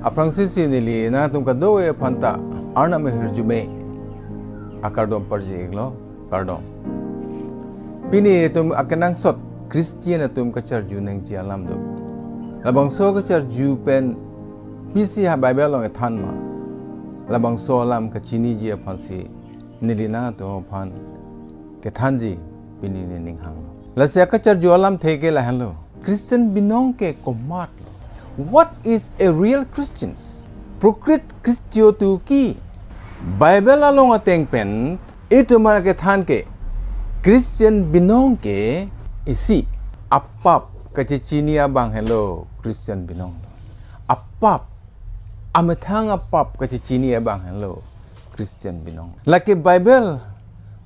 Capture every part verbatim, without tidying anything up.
Aphrangsi si neli nangtum kadokave aphanta Arnam ahirjume akardom parji iklo, kardom. Pini itum akenangsot Christian atum kacharju nangji alam do. Labangso kacharju pen pisi ha Bible along ethan ma? Labangso alam kachiniji aphansi neli nangtum aphan kethanji pini nening hang. Lasi akacharju alamthe ke lahenlo. Christian binong ke komatlo? What is a real Christians? Prokrit Christian to ki? Bible along ateng pen itum aphan kethan ke Christian binong ke isi apap kachechini abang helo Christian binong. Apap, amethang apap kachechini abang helo Christian binong. Lake Bible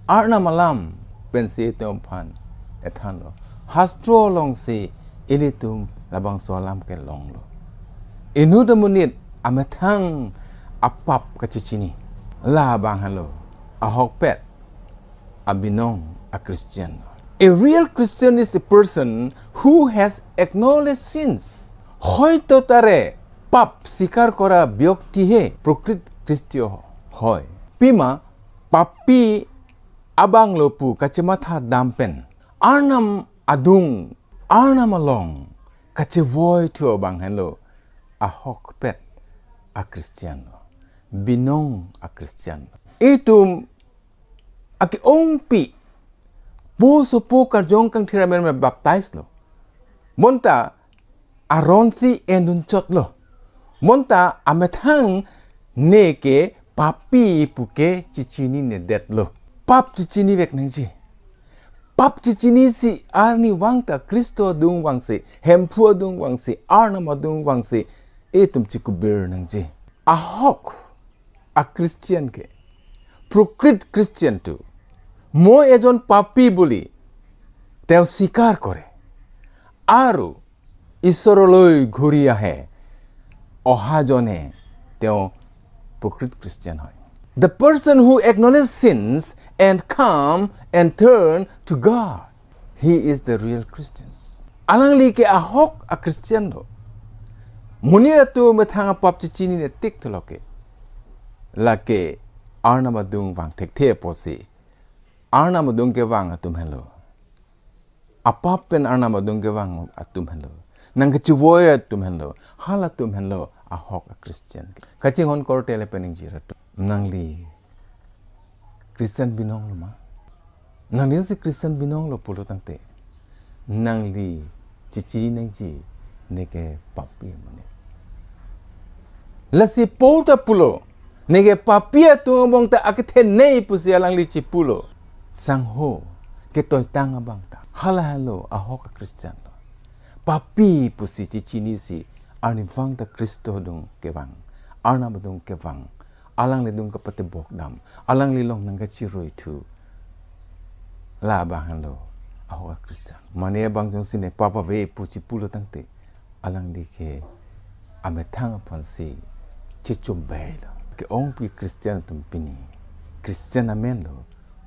Arnam alam pensi itum aphan ethanlo. Hastro alongsi ilitum labangso alam kelonglo. Inut amonit amethang apap kachechini, labang helo ahokpet abinong a-Christian. A real Christian is a person who has acknowledged sins. হয়তো তারে পাপ স্বীকার করা ব্যক্তি হে প্রকৃত খ্রিস্টীয় হয়। Pima papi abang lo pu kachematha dam pen Arnam adung, Arnam along kachevoi thu abang henlo ahokpet a-Christian lo, binong a-Christian lo. Itum ake-ongpi pusopo karjong kangthir amen me baptize lo. Bonta aronsi endun chotlo. Bonta amethang ne ke papi puke chechini ne detlo. Pap chechini vek nangji. Pap chechini si arnivang ta Khristo adung vangsi, Hemphu adung vangsi, Arnam adung vangsi itum chikubir nangji. Ahok a-Christian ke, প্রকৃত Christian to, মই এজন পাপী বুলি তেওঁ স্বীকাৰ কৰে আৰু ঈশ্বৰলৈ ঘূৰি আহে, অহাজনে তেওঁ প্ৰকৃত Christian হয়। The person who acknowledges sins and come and turn to God, he is the real Christians. Alangli ke ahok a-Christian lo. Monit atum methang apap chechini ne tik tholoke, lake Arnam adung vang thekthe apotsi Arnam adung kevang atum henlo. Apap pen Arnam adung kevang atum henlo. Nangkachevoi atum henlo. Halatum henlo ahok a-Christian. Kachinghon korte lapen ingjir atum, nangli Christian binong lo ma? Nangli si Christian binong lo pulo tangte, nangli chechini nangji neke papi amonit. Lasi Paul ta pulo, neke papi atum abang ta akethenei pusi alangli chipulo. Sangho ketoitang abang ta. Hala helo ahok a-Christian lo. Papi pusi chechinisi arnivang ta Khristo adung kevang, Arnam adung kevang, alangli adung kapatebok dam, alangli along nangkachirui thu, labang henlo ahok a-Christian. Mane abang jongsi ne pap ave pu chipulo tangte, alangli ke amethang aphansi chechumbai lo. Ke-ongpi Christian atum pini Christian amen lo,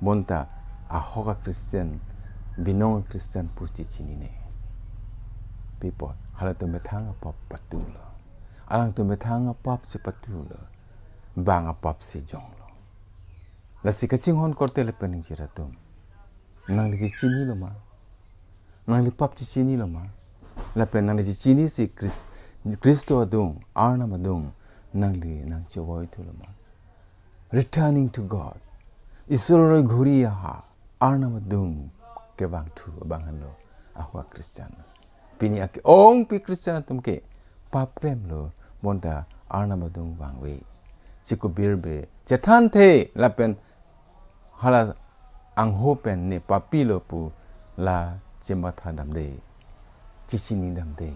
bonta ahok a-Christian, binong a-Christian pu chechinine. Pi apot? Halatum methang apap patulo. Alangtum methang apap si patulo, bang apap si jonglo. Lasi kachinghon korte lapen ingjir atum, nangli chechini lo ma? Nangli pap chechini lo ma? Lapen nangli chechinisi Khris-, Khristo adung, Arnam adung nangli nangchevoi thu lo ma? Returning to God, Ishwar aroi ghuri aha, Arnam adung kevang thu abang henlo ahok a-Christian. Pini ake-ongpi Christian atum ke pap krem lo, bonta Arnam adung vangve, chikubirve, chethanthe lapen hala angho pen ne papi lo pu la chematha damde, chechini damde.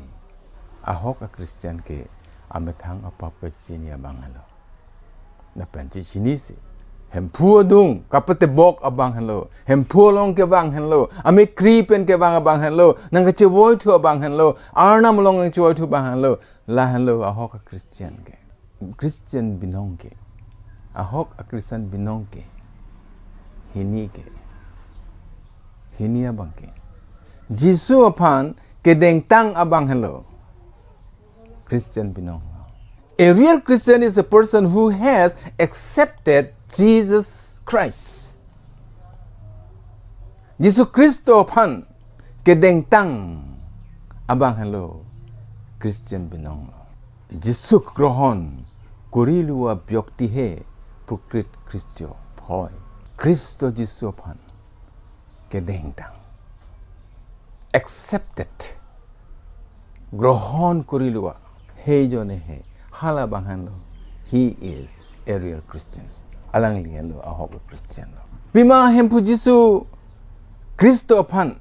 Ahok a-Christian ke amethang apap kachechini abang henlo. Lapen chechinisi Hemphu adung kapatebok abang henlo, Hemphu along kevang henlo, amekkri pen kevang abang henlo, nangkachevoi thu abang henlo, Arnam along nangchevoi thu abang henlo, la henlo ahok a-Christian ke. Christian binong ke, ahok a-Christian binong ke hini ke, hini abang ke, Jisu aphan kedengtang abang henlo Christian binong lo. A real Christian is a person who has accepted Jesus Christ. Jisu Khristo aphan kedengtang abang henlo Christian binong lo. Jisu grohon korilu abyokti he prokrit Khristo hoi. Khristo Jisu aphan kedengtang, accepted, grohon korilu a, he jone he, hala abang henlo, he is a real Christian. Alangli henlo ahok a Christian lo. Pima Hemphu Jisu Khristo aphan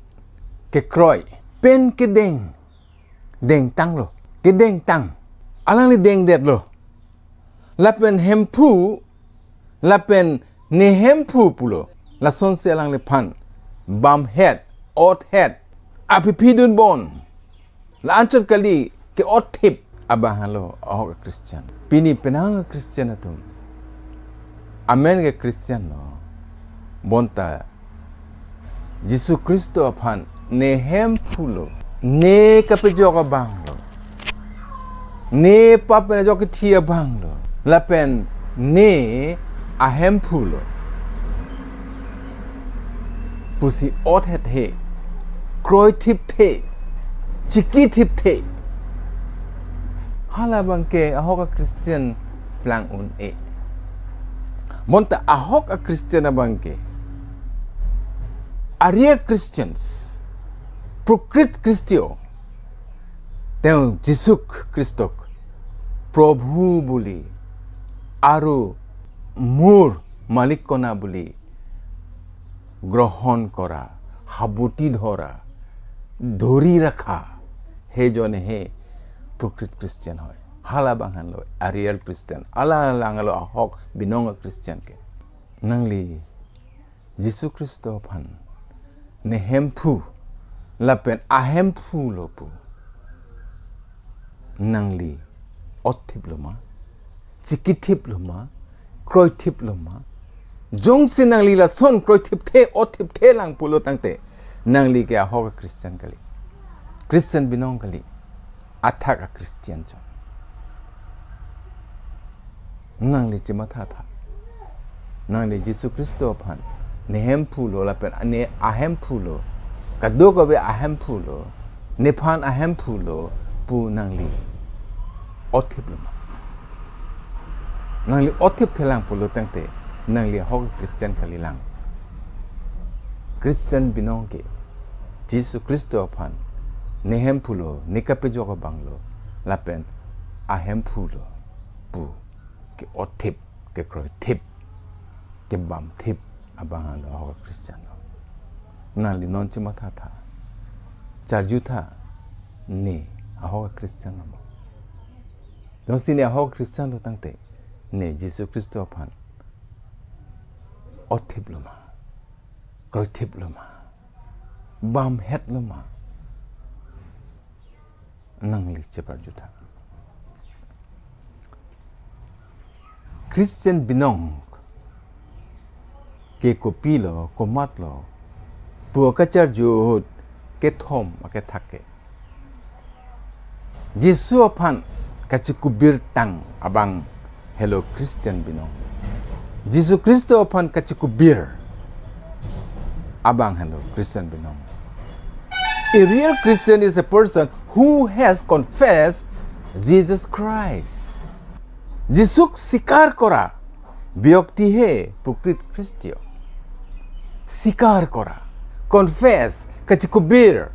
kekroi pen kedeng, dengtang lo, kedengtang, alangli dengdet lo. Lapen Hemphu, lapen ne Hemphu pulo. Lasonsi alangliphan bamhet, othet, aphi phi dunbom, la-anchot kali ke-otthip abang henlo ahok a Christian. Pini penang a Christian atum, amen ke Christian lo, bonta Jisu Khristo aphan ne Hemphu lo, ne kapejok abang lo, ne pap pen ajok kethi abang lo, lapen ne aHemphu lo pusi othet he, kroithip the, chikithip the, hala abang ke ahok a Christian plang un-e. Bonta ahok a Christian abang ke, a real Christians, prokrit Khristo, তেওঁ যীচু খ্ৰীষ্টক প্ৰভু বুলি আৰু মোৰ মালিক কনা বুলি গ্ৰহণ কৰা, সাবটি ধৰা, ধৰি ৰখা, সেইজনেহে প্ৰকৃত খ্ৰীষ্টিয়ান হয়। Hala abang henlo a real Christian. Hala alanglo ahok binong a Christian ke. Nangli Jisu Khristo aphan ne Hemphu lapen aHemphu lo pu, nangli otthip lo ma, chikithip lo ma, kroithip lo ma? Jongsi nangli lason kroithip the, otthip the lang pulo tangte, nangli ke ahok a Christian kali, Christian binong kali, athak a Christian chot. Nangli chematha tha. Nangli Jisu Khristo aphan ne Hemphu lo lapen ne aHemphu lo, kadokave aHemphu lo, nephan aHemphu lo pu nangli otthip lo ma? Nangli otthip the lang pulo tangte, nangli ahok Christian kali lang. Christian binong ke Jisu Khristo aphan ne Hemphu lo, ne kapejok abang lo, lapen aHemphu lo pu ke-otthip, kekroithip, kebamthip abang henlo ahok Christian lo. Nangli non chematha tha. Charju tha, ne ahok Christian lo ma? Jongsi ne ahok Christian lo tangte, ne Jisu Khristo aphan otthip lo ma, kroithip lo ma, bamhet lo ma? Nangli cheparju tha. Christian binong ke kopilo, komatlo pu akacharju ahut kethom akethak ke, Jisu aphan kachikubirtang abang helo Christian binong. Jisu Khristo aphan kachikubir abang helo Christian binong. A real Christian is a person who has confessed Jesus Christ. Jisuk sikar kora ব্যক্তিহে প্ৰকৃত খ্ৰীষ্টীয়। স্বীকাৰ কৰা, confess, kachikubir,